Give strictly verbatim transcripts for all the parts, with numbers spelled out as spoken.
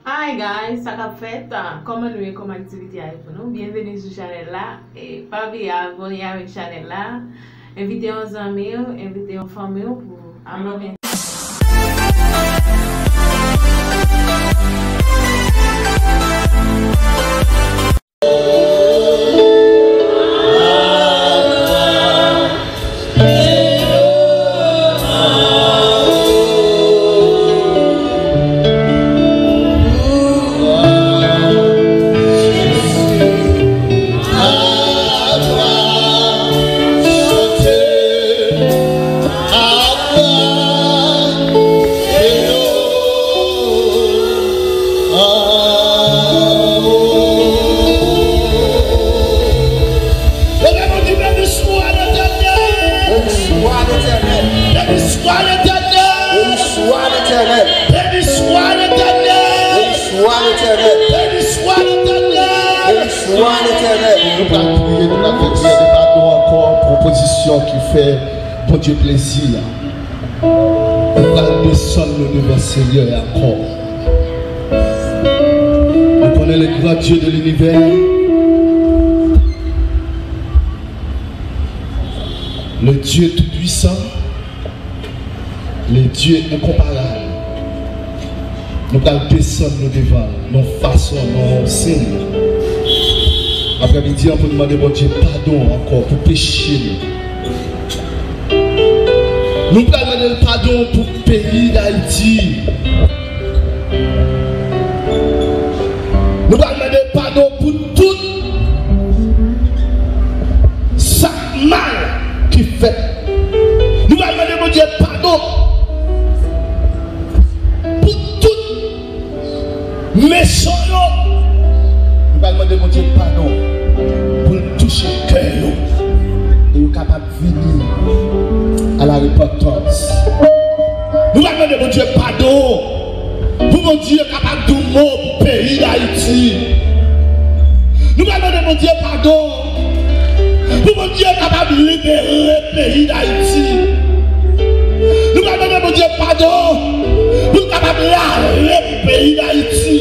Hi guys, sa k ap fèt? Kòman nou ye? Kòman aktivite a ye pou nou? Byenveni sou chanèl la. E pa bliye abòne avèk chanèl la. Envite yon zanmi w, envite yon fanmi w pou abòne. Leve men w, di, Béni soit l'Éternel. Béni soit l'Éternel. Béni soit l'Éternel. Béni soit l'Éternel. Béni soit l'Éternel. Béni soit l'Éternel. Béni soit l'Éternel. Béni soit l'Éternel. Nou pral priye, nou pral fè priyè de padon ankò pou opozisyon ki fè Bondye plezi a. Nou pral desann nou devan Senyè a ankò. Nou konnen le grand Dieu de l'univers, le Dieu tout-puissant, le Dieu incomparable. Nou pral desann nou devan l, nan fason, nan sen li. Aprèmidi an, pou n mande Bondye padon ankò pou peche nou. Nou pral mande l padon pou peyi Dayiti. Nou pral mande l padon pou tout sa k mal ki fèt. Nou pral mande Bondye padon pou tout mechan yo. Nou pral mande Bondye padon pou l touche kè yo e yo kapab vini à la repentance. Nou pral mande Bondye padon pou Bondye kapab di yon mo pou peyi Dayiti. Nou pral mande Bondye padon pou Bondye kapab libere peyi Dayiti. Nou pral mande Bondye padon pou l kapab lave pou peyi Dayiti.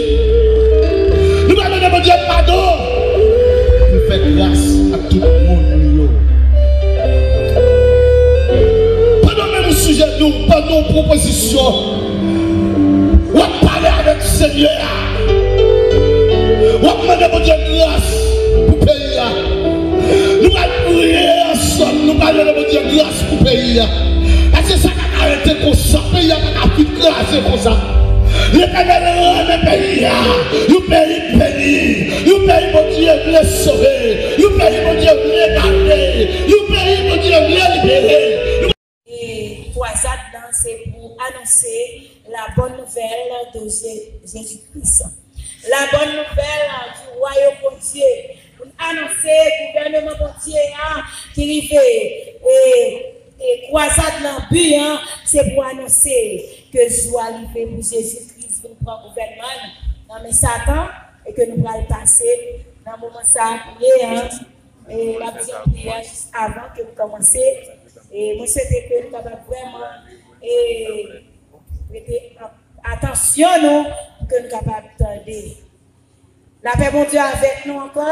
Nou pral mande Bondye padon pou l fè gras ak tout moun li yo. Pandan menm sijè nou, pandan yon pwopozisyon, w ap pale avèk Senyè a. W ap mande Bondye gras pou peyi a. Nou pral priye ansanm, nou pral mande Bondye gras pou peyi a. Paske sa pa ka rete konsa, peyi a pa ka vin kraze konsa. Letènèl renmen peyi a. Yon peyi beni, yon peyi Bondye vle sove, yon peyi Bondye vle gade, yon peyi Bondye vle libere. E kwazad lan se pou anonse la bonne nouvelle de Jé- Jésus-Christ. La bonne nouvelle du royaume Bondye. Pou n anonse gouvèneman Bondye a ki rive. E, e kwazad lan, bi an, se pou anonse ke jou a rive pou Jezi Kris vin pran gouvènman nan men Satan e ke nou pral pase nan moman sa a kounye a. E m ap di yon priyè jis avan ke m kòmanse. E mwen swete ke nou kapab vrèman, e, prete a- atansyon nou pou ke nou kapab tande. Lapè Bondye avèk nou ankò.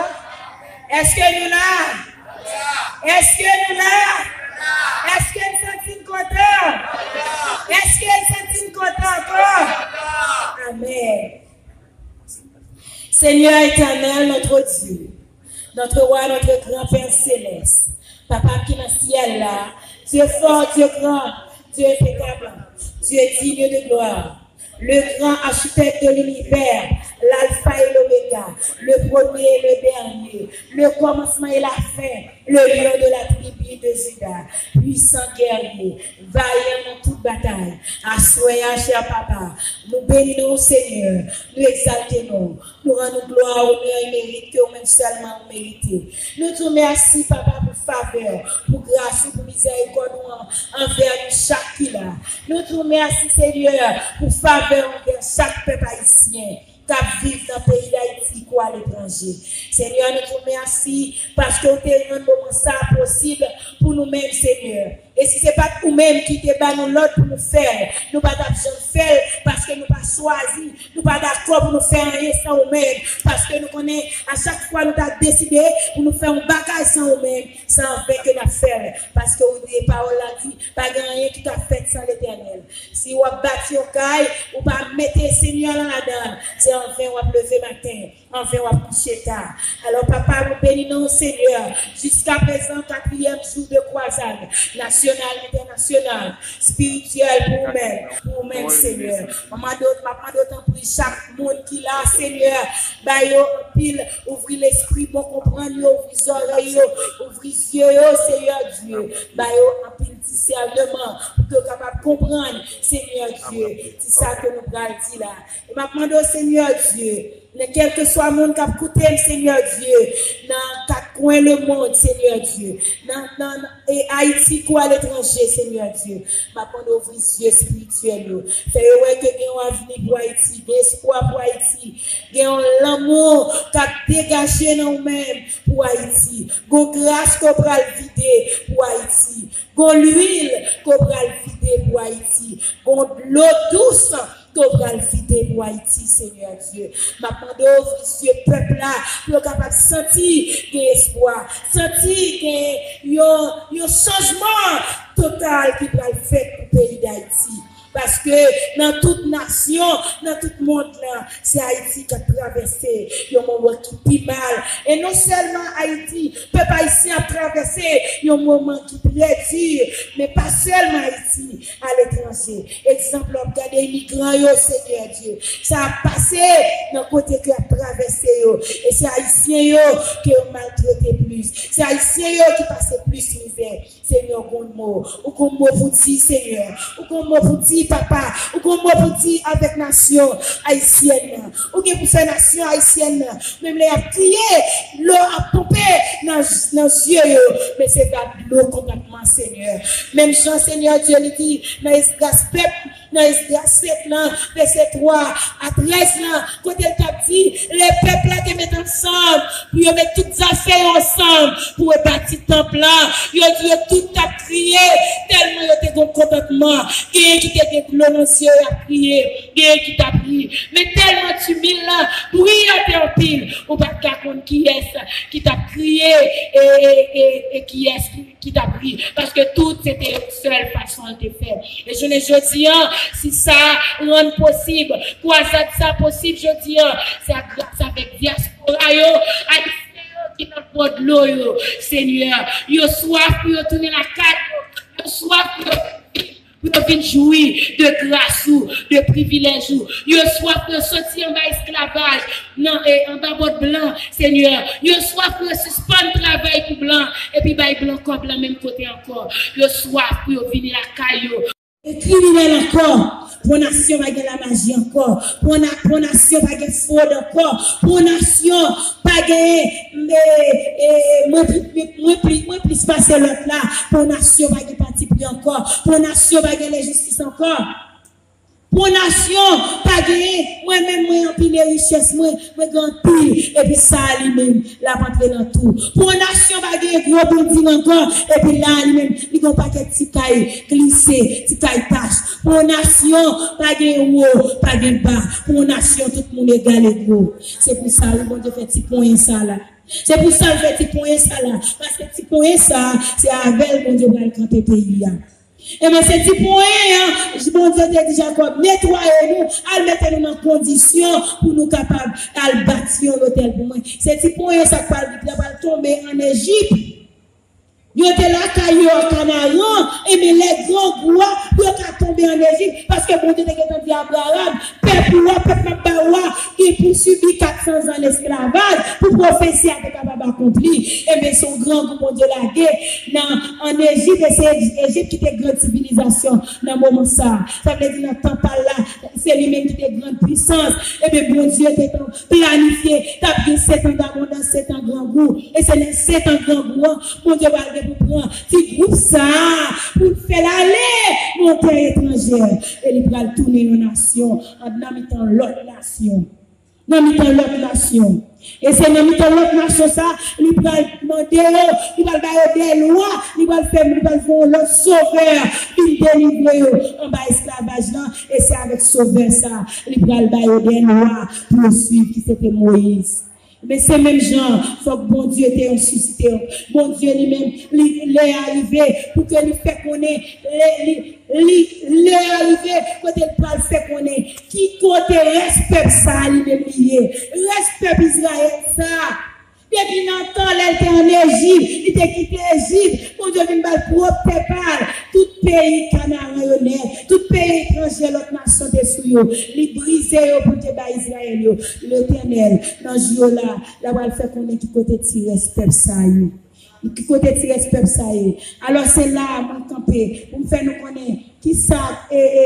Èske nou la? Èske nou la? Èske n santi n kontan? Èske n santi n kontan ankò? Amèn. Seigneur éternel, notre Dieu, notre roi, notre grand Père céleste, Papa m ki nan syèl la, Dieu fort, Dieu grand, Dieu impeccable, Dieu digne de gloire, le grand architecte de l'univers, l'alpha et l'oméga, le premier et le dernier, le commencement et la fin, le lion de la tribu de Juda, puissant guerrier, vayan nan tout batay. Aswè a, chè Papa, nou beni w, Senyè, nou egzalte non w, nou rann ou glwa, onè e merit ke ou menm sèlman ou merite. Nou di w mèsi, Papa, pou favè, pou gras ou, pou mizèrikòd ou an- anvè nou chak ki la. Nou di w mèsi, Senyè, pou favè ou anvè chak pèp ayisyen k ap viv nan peyi Dayiti kou aletranje. Senyè, nou di w mèsi paske w te rann moman sa a posib pou nou menm, Senyè. E si se pa t ou menm ki te ba nou lòd pou nou fè l, nou pa t ap janm fè l, paske nou pa chwazi, nou pa dakò pou nou fè anyen san ou menm, paske nou konnen a chak fwa nou ta deside pou nou fè yon bagay san ou menm, se anven ke n ap fè l, paske ou di pawòl la di, pa gen anyen ki ka fèt san Letènèl. Si w ap bati yon kay, ou pa mete Senyè lan ladan l, se anven w ap leve maten. Anfen, w ap kouche ta. Alò, Papa, nou beni non w, Senyè, jiskaprezan, katriyèm jou de kwazad nasyonal, entènasyonal, espirityèl pou ou menm, pou ou menm, Senyè. M ap mande w, m ap mande w, tanpri, chak moun ki la, Senyè, ba yo anpil, ouvri lespri, bon konprann yo, ouvri zòrèy yo, ouvri zye yo, Senyè Dye, ba yo anpil disèneman, pou ke yo kapab konprann, Senyè Dye, ti sa ke nou pral di la. E m ap mande w, Senyè Dye, nan kèlkeswa moun k ap koute m, Senyè Dye, nan kat kwen lemonn, Senyè Dye, nan, nan, nan, e Ayiti kou aletranje, Senyè Dye, m ap mande w ouvri zye espirityèl yo. Fè yo wè ke gen yon avni pou Ayiti, gen espwa pou Ayiti, gen yon lanmou k ap degaje nan ou menm pou Ayiti, gen yon gras ke w pral vide pou Ayiti, gen yon lwil ke w pral vide pou Ayiti, gen yon dlo dous ke w pral vide pou Ayiti, Senyè Dye. M ap mande w ouvri zye pèp la pou yo kapab santi gen espwa, santi gen yon, yon chanjman total ki pral fèt pou peyi Dayiti. Paske nan tout nasyon, nan tout mond lan, se Ayiti k ap travèse yon moman ki pi mal. E non sèlman Ayiti, pèp ayisyen ap travèse yon moman ki trè di, men pa sèlman Ayiti, aletranje. Egzanp, lè w ap gade imigran yo, Senyè Dye, sa ap pase nan kote ke y ap travèse yo. E se Ayisyen yo ke yo maltrete plis. Se Ayisyen yo ki pase plis mizè. Senyè, ou gon mo. Ou gon mo pou di, Senyè. Ou gon mo pou di, Papa. Ou gon mo pou di avèk nasyon ayisyèn nan. Ou gen pou fè nasyon ayisyèn nan. Menm lè y ap kriye, dlo ap ponpe nan, nan zye yo. Men se pa dlo kontantman, Senyè. Menm jan Senyè Dye li di nan Esdras pèp, nan Esdras sèt lan, vèsè twa a trèz lan, kote l t ap di, lè pèp la te met ansanm, pou yo met tout zafè yo ansanm, pou yo bati tanp lan, yo di yo tout t ap kriye, tèlman yo te gon kontantman, genyen ki te gen dlo nan zye yo, y ap kriye, genyen ki t ap ri. Men tèlman timil lan, bri an te anpil, ou pa t ka konn kiyès ki t ap kriye, e, e, e, e kiyès ki ki t ap ri, paske tout se te yon sèl fason l te fè. E jounen jodi an, si sa rann posib, kwazad sa posib jodi an, se gras avèk dyaspora yo, ayisyen yo ki nan bò dlo yo, Senyè. Yo swaf pou yo tounen lakay yo, yo swaf pou yo vin pou yo vin jwi de gras ou, de privilèj ou. Yo swaf pou yo soti anba esklavaj, nan, e, anba bòt blan, Senyè. Yo swaf pou yo sispann travay pou blan, epi bay blan kòb lan menm kote ankò. Yo swaf pou yo vini lakay yo. E kriminèl ankò. Pou yon nasyon pa gen lamaji ankò. Pou yon na-, pou yon nasyon pa gen fwòd ankò. Pou yon nasyon pa gen, e, e, mwen pli, mwen pli, mwen plis pase lòt la. Pou yon nasyon pa gen patipri ankò. Pou yon nasyon pa gen lenjistis ankò. Pou yon nasyon pa genyen, mwen menm mwen anpile richès mwen, mwen gen anpil, epi sa a li menm, l ap antre nan twou. Pou yon nasyon pa genyen gwo bilding ankò, epi la a li menm, li gen yon pakèt ti kay glise, ti kay tach. Pou yon nasyon pa genyen wo, pa gen ba. Pou yon nasyon, tout moun egal ego. Se pou sa, wi, Bondye fè ti ponyen sa la. Se pou sa l fè ti ponyen sa la. Paske ti ponyen sa, se avè l Bondye pral kanpe peyi a. Ebyen, se ti ponyen an, Bondye te di Jakòb, netwaye nou, al mete nou nan kondisyon pou nou kapab al bati yon lotèl pou mwen. Se ti ponyen sa k pral, ki pral tonbe ann Ejip. Yo te lakay yo an Kanaran, ebyen, lè grangou a, pou yo ka tonbe ann Ejip, paske Bondye te gentan di Abraram, pèp ou a, pèp m ap ba ou a, ki pou sibi kat san zan esklavaj, pou pwofesi a te kapab akonpli. Ebyen, se yon grangou Bondye lage nan, ann Ejip, e se Ejip ki te gran sivilizasyon nan moman sa a. Sa vle di nan tan pa l la, se li menm ki te gran pwisans. Ebyen, Bondye te tan planifye, t ap gen sèt an dabondans, sèt an grangou. E se nan sèt an grangou an, Bondye pral gen pou pran ti gwoup sa a, pou l fè l ale nan yon tè etranjè. E li pral tounen yon nasyon, an, nan mitan lòt nasyon. Nan mitan lòt nasyon. E se nan mitan lòt nasyon sa, li pral mande yo, li pral ba yo de lwa, li pral fè, li pral fè yon lòt sovè vin delivre yo anba esklavaj lan. E se avèk sovè sa, li pral ba yo de lwa pou yo swiv, ki se te Moyiz. Men se menm jan, fòk Bondye te yon sisite yon. Bondye li menm, li, lè a rive pou ke li fè konnen, li, li, li, lè a rive kote l pral fè konnen ki kote rès pèp sa a li menm li ye. Rès pèp Izrayèl sa a, depi nan tan lè l te ann Ejip, li te kite Ejip, Bondye vin ba l pwòp tè pa l. Tout peyi Kanaran yo nèt, tout peyi etranjè, lòt nasyon te sou yo. Li brize yo pou l te bay Izrayèl yo. Letènèl, nan jou yo la, l ap al fè konnen ki kote ti rès pèp sa a ye. Ki kote ti rès pèp sa a ye. Alò, se la a mwen kanpe pou m fè nou konnen ki sa, e, e,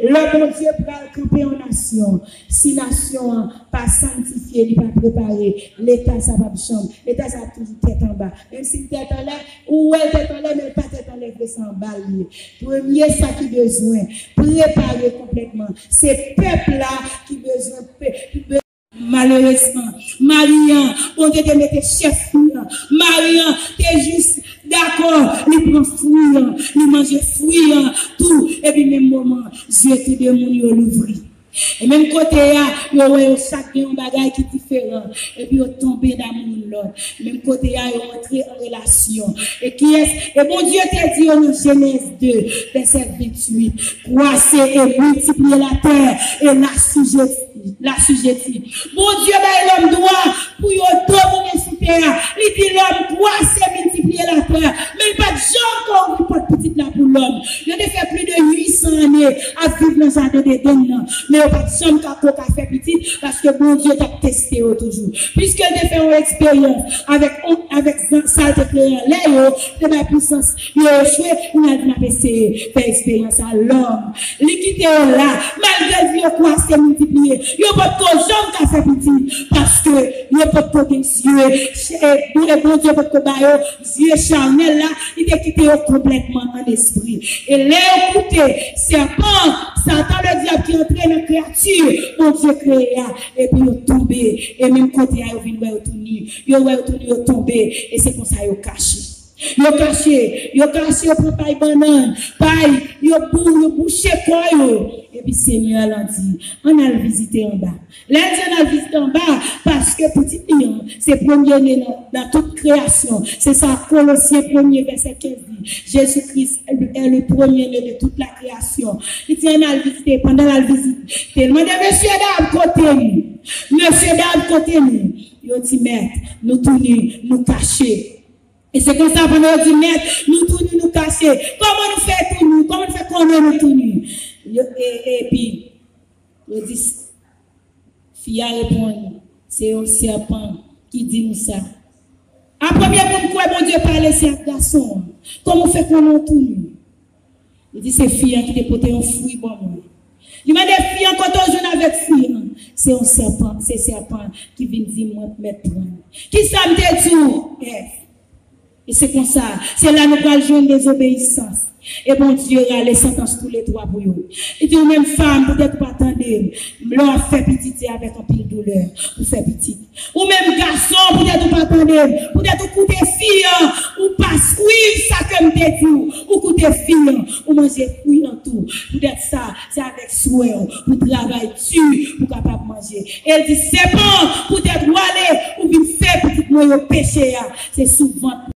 lè Bondye pral kanpe yon nasyon. Si nasyon an pa sanntifye, li pa prepare, Leta sa p ap janm, Leta sa ap toujou tèt anba. Menm si l tèt anlè, ou wè l tèt anlè, men l pa tèt anlè vre, se anba l ye. Premye sa ki bezwen prepare konplètman, se pèp la ki bezwen pe-, ki be-, malerezman, mari an, Bondye te mete chèf li an. Mari an te jis dakò, li pran fwi an, li manje fwi an tou, epi menm moman, zye tou de moun yo louvri. E menm kote a, yo wè yo chak gen yon bagay ki diferan, epi yo tonbe damou youn lòt. Menm kote a, yo antre an relasyon. E kiyès? E Bondye te di yo nan Jenèz de, vèsè venntuit, kwase e miltipliye latè e lasijeti, lasijeti. Bondye bay lòm dwa pou yo domine sou tè a. Li di lòm kwase, miltipliye latè. Men li pa t janm ka ouvri pòt pitit la pou lòm. Yo te fè plis de uit san ane ap viv nan jaden Edenn nan, men yo pa t janm ka ko ka fè pitit, paske Bondye t ap teste yo toujou. Piske l te fè yon eksperyans avèk, avèk sa l te kreye anlè yo, te bay pwisans yo echwe, kounye a l di, "M ap eseye fè eksperyans a lòm." Li kite yo la, malgre l di yo kwase, miltipliye, yo potko janm ka fè pitit, paske yo potko gen zye, e Bondye potko ba yo zye chanèl la, li te kite yo konplètman an espri. E lè yo koute sèpan, Satan Ledyab ki antre nan kreyati Bondye kreye a, epi yo tonbe, e menm kote a yo vin wè yo tou ni, yo wè yo tou ni, yo tonbe, e se konsa yo kache. Yo kache, yo kache, yo pran pay bannann, pay, yo bou-, yo bouche kò yo. Epi Senyè a di, "Ann al vizite anba." Lè l di ann al vizite anba, paske pitit li an, se premye ne nan, nan tout kreyasyon. Se sa Kolosyen premye vèsè kenz di. Jezi Kris est le, est le premier-né de toute la création. Li di ann al vizite, pandan l al vizite, l mande, "Mesye dam, kote nou? Mesye dam, kote nou?" Yo di, "Mèt, nou tou ni, nou kache." E se konsa, pandan yo di, "Mèt, nou tou ni, nou kache. Kòman nou fè tou ni? Kòman nou fè konnen nou tou ni?" Yo, e, epi, yo di, fi a reponn, "Se yon sèpan ki di nou sa." A premye moun kwè Bondye pale, se ak gason an. "Kòman w fè konnen w tou ni?" Li di, "Se fi an ki te pote yon fwi ban mwen." Li mande fi an, "Kote w jwenn avèk fwi an?" "Se yon sèpan, se sèpan ki vin di mwen mèt pran." Kisa m te di w, Èv? E se konsa, se la nou pral jwenn dezobeyisans. E Bondye rale santans toulètwa pou yo. Li di, "Ou menm fanm, poutèt ou pa tande m, lè w ap fè pitit, se avèk anpil doulè pou fè pitit. Ou menm gason, poutèt ou pa tande m, poutèt ou koute fi an, ou pa swiv sa ke m te di w, ou koute fi an, ou manje fwi an tou. Poutèt sa, se avèk swè w pou travay di pou w kapab manje." E l di, "Sèpan, poutèt w ale, ou vin fè pitit mwen yo peche a, se sou vant